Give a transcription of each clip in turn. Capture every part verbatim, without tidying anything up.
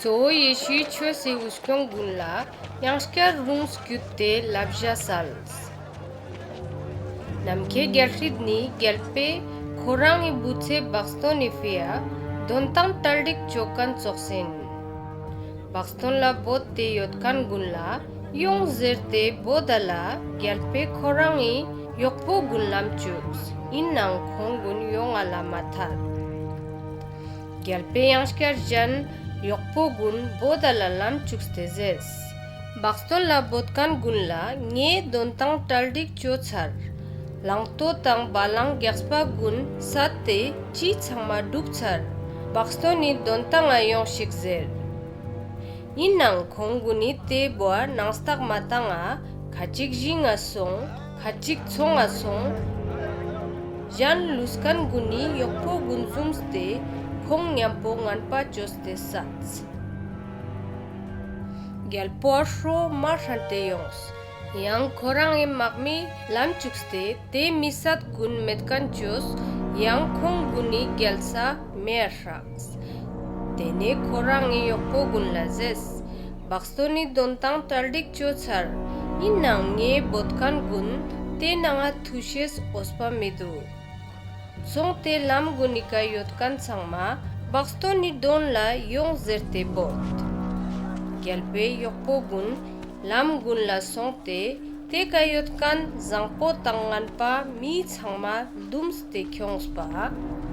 གཙོ་བོ་ཡེ་ཤུའི་ཆོས་སི་འུ་སྐྱོང་གུན་ལ་ཡང་སྐྱར་རུང་སྐྱུད་དེ་ལབ་ཞ་སལ། ནམ་ཁའེ་གྱལ་སྲིད་ནི་གྱལ་པོའེ་ཁོ་རང་ངི་བུ་ཚའེ་བག་སྟོན་ནི་ཕིའ་དོན་ཏང་གྲ་སྒྲིག་ཅོ་ཁན་ཙོགས་ཨིན། བག་སྟོན་ལ་བོད་དེ་ཡོད་ཁན་གུན་ལ་ཡོང་ཟེར་ཏེ་བོད་ད་ལ་གྱལ་པོའེ་ཁོ་རང་ངི་ཡོག་པོ་གུན་ལམ་ཅུགས། ཨིན་ནའང་ཁོང་གུན་ཡོང་ང་ལ་མ་ཐད། གྱལ་པོའེ་ཡང་སྐྱར་ཞན་ཡོག་པོ་གུན་བོད་ད་ལ་ལམ་ཅུགས་ཏེ་ཟེརས། བག་སྟོན་ལ་བོད་ཁན་གུན་ལ་ངའེ་དོན་ཏང་གྲ་སྒྲིག་ཅོ་ཚར། ལང་ཏོ་དང་བ་ལང་གྱགས་པ་གུན་སད་དེ་ཅི་ཚང་མ་གྲུབ་ཚར། བག་སྟོན་ནི་དོན་ཏང་ང་ཡོང་ཤིག་ཟེར། ཨིན་ནའང་ཁོང་གུན་ནི་ཏེ་བོའ་ནང་སྟགས་མ་ཏང་ང་ཁ་ཅིག་ཞིང་ང་སོང་ཁ་ཅིག་ཚོང་ང་སོང་། ཞན་ལུས་ཁན་གུན་ནི་ཡོག་པོ་གུན་ཟུམས་ཏེ་ཁོང་ཉམ་པོ་ངན་པ་ཅོས་ཏེ་སད། གྱལ་པོའ་ཧྲོ་མ་ཧྲན་ཏེ་ཡོངས། ཡང་ཁོ་རང་ངི་མག་མི་ལམ་ཅུགས་ཏེ་ཏེ་མི་སད་གུན་མེད་ཁན་ཅོས། ཡང་ཁོང་གུན་ནི་གྱལ་ས་མེའ་ཧྲགས། ཏེ་ནེ་ཁོ་རང་ངི་ཡོག་པོ་གུན་ལ་ཟེརས། བག་སྟོན་ནི་དོན་ཏང་གྲ་སྒྲིག་ཅོ་ཚར། ཨིན་ནའང་ངའེ་བོད་ཁན་གུན་ཏེ་ནང་ང་ཐུག་ཤེས་འོས་པ་མི་དུག། སོང་སྟེ་ལམ་གུན་ནི་ཀ་ཡོད་ཁན་ཚང་མ་བག་སྟོན་ནི་དོན་ལ་ཡོང་ཟེར་ཏེ་བོས། གྱལ་པོའེ་ཡོག་པོ་གུན་ལམ་གུན་ལ་སོང་སྟེ་ཏེ་ཀ་ཡོད་ཁན་ཟང་པོ་དང་ངན་པ་མི་ཚང་མ་རྡུམས་ཏེ་ཁྱོངས་པ་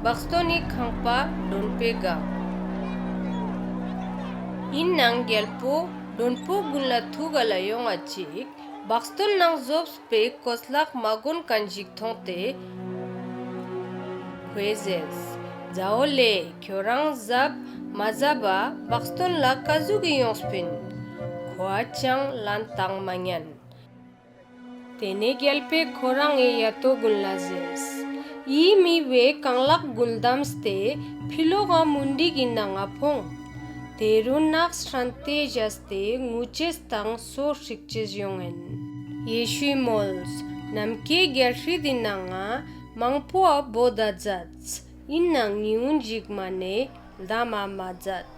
བག་སྟོན་ནི་ཁང་པ་དྲོན་པོའེ་གང་། ཨིན་ནའང་གྱལ་པོ་དྲོན་པོ་གུན་ལ་ཐུག་ག་ལ་ཡོང་ང་ཅིག་བག་སྟོན་ནང་ཟོབས་པའེ་གོས་ལག་མ་གོན་ཁན་ཞིག་ཐོང་སྟེ་ཁོའེ་ཟེརས། ཛ་འོ་ལེ་ཁྱོ་རང་ཟབ་མ་ཟབ་བ་བག་སྟོན་ལ་ཀ་ཟུག་གི་ཡོངས་པིན། ཁོའ་ཅང་ལན་ཏང་མ་ཉན། ཏེ་ནེ་གྱལ་པོའེ་ཁོ་རང་ངི་ཡ་ཏོ་གུན་ལ་ཟེརས། འི་མི་བོའེ་རྐང་ལག་གུན་དམས་ཏེ་ཕི་ལོག་ག་མུན་དིག་གི་ནང་ང་ཕོངས། ཏེ་རུ་ནགས་ཧྲན་ཏེ་ཞགས་ཏེ་ངུ་ཅེས་དང་སོ་སྲིག་ཅེས་ཡོང་ཨིན། ཡེ་ཤུའི་མོལས། ནམ་ཁའེ་གྱལ་སྲིད་དི་ནང་ང་མང་པོའ་བོད་ད་ཛདས། ཨིན་ནའང་ཉུ་ངུན་ཞིག་མ་ནེ་ལྡམ་མ་མ་ཛད།